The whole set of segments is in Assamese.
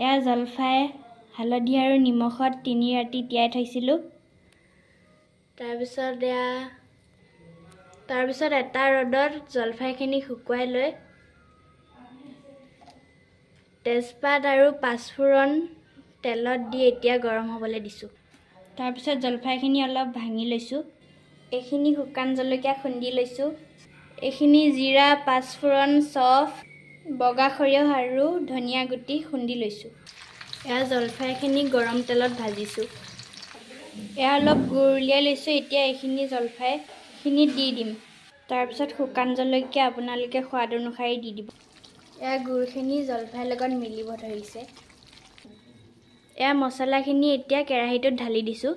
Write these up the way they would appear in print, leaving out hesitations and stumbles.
এয়া জলফাই হালধি আৰু নিমখত 3 ৰাতি তিয়াই থৈছিলোঁ। তাৰপিছত এয়া, তাৰপিছত এটা ৰ'দত জলফাইখিনি শুকুৱাই লৈ তেজপাত আৰু পাঁচফোৰণ তেলত দি এতিয়া গৰম হ'বলৈ দিছোঁ। তাৰপিছত জলফাইখিনি অলপ ভাঙি লৈছোঁ। এইখিনি শুকান জলকীয়া খুন্দি লৈছোঁ। এইখিনি জিৰা, পাঁচফোৰণ, চফ, বগা সৰিয়হ আৰু ধনিয়া গুটি খুন্দি লৈছোঁ। এয়া জলফাইখিনি গৰম তেলত ভাজিছোঁ। এয়া অলপ গুৰ উলিয়াই লৈছোঁ। এতিয়া এইখিনি জলফাইখিনি দি দিম। তাৰপিছত শুকান জলকীয়া আপোনালোকে সোৱাদ অনুসৰি দি দিব। এয়া গুৰখিনি জলফাইৰ লগত মিলিব ধৰিছে। এয়া মছলাখিনি এতিয়া কেৰাহীটোত ঢালি দিছোঁ।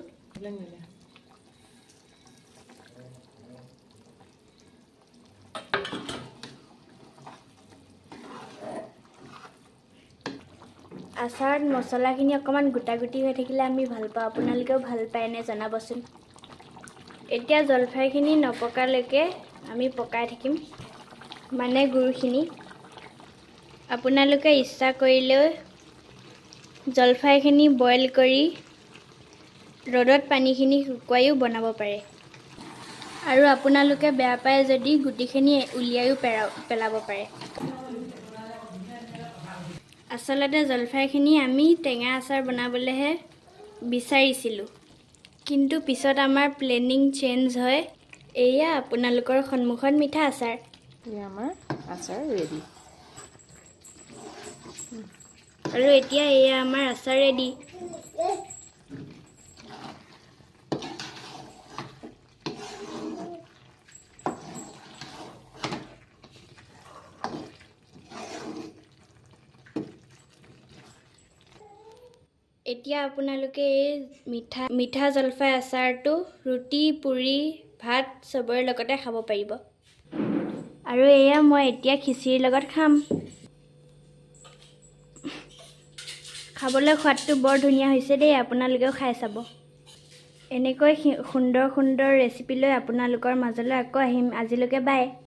আচাৰত মছলাখিনি অকণমান গোটা গুটি হৈ থাকিলে আমি ভাল পাওঁ। আপোনালোকেও ভাল পায়নে, জনাবচোন। এতিয়া জলফাইখিনি নপকালৈকে আমি পকাই থাকিম, মানে গুৰখিনি। আপোনালোকে ইচ্ছা কৰিলেও জলফাইখিনি বইল কৰি ৰ'দত পানীখিনি শুকুৱাইও বনাব পাৰে আৰু আপোনালোকে বেয়া পায় যদি গুটিখিনি উলিয়াইও পেলাব পাৰে। আচলতে জলফাইখিনি আমি টেঙা আচাৰ বনাবলৈহে বিচাৰিছিলোঁ, কিন্তু পিছত আমাৰ প্লেনিং চেঞ্জ হয়। এয়া আপোনালোকৰ সন্মুখত মিঠা আচাৰ। এয়া আমাৰ আচাৰ ৰেডি। আৰু এতিয়া এয়া আমাৰ আচাৰ ৰেডি। এতিয়া আপোনালোকে এই মিঠা মিঠা জলফাই আচাৰটো ৰুটি, পুৰি, ভাত চবৰে লগতে খাব পাৰিব। আৰু এয়া মই এতিয়া খিচিৰিৰ লগত খাম। খাবলৈ সোৱাদটো বৰ ধুনীয়া হৈছে দেই। আপোনালোকেও খাই চাব। এনেকৈ সুন্দৰ সুন্দৰ ৰেচিপি লৈ আপোনালোকৰ মাজলৈ আকৌ আহিম। আজিলৈকে বাই।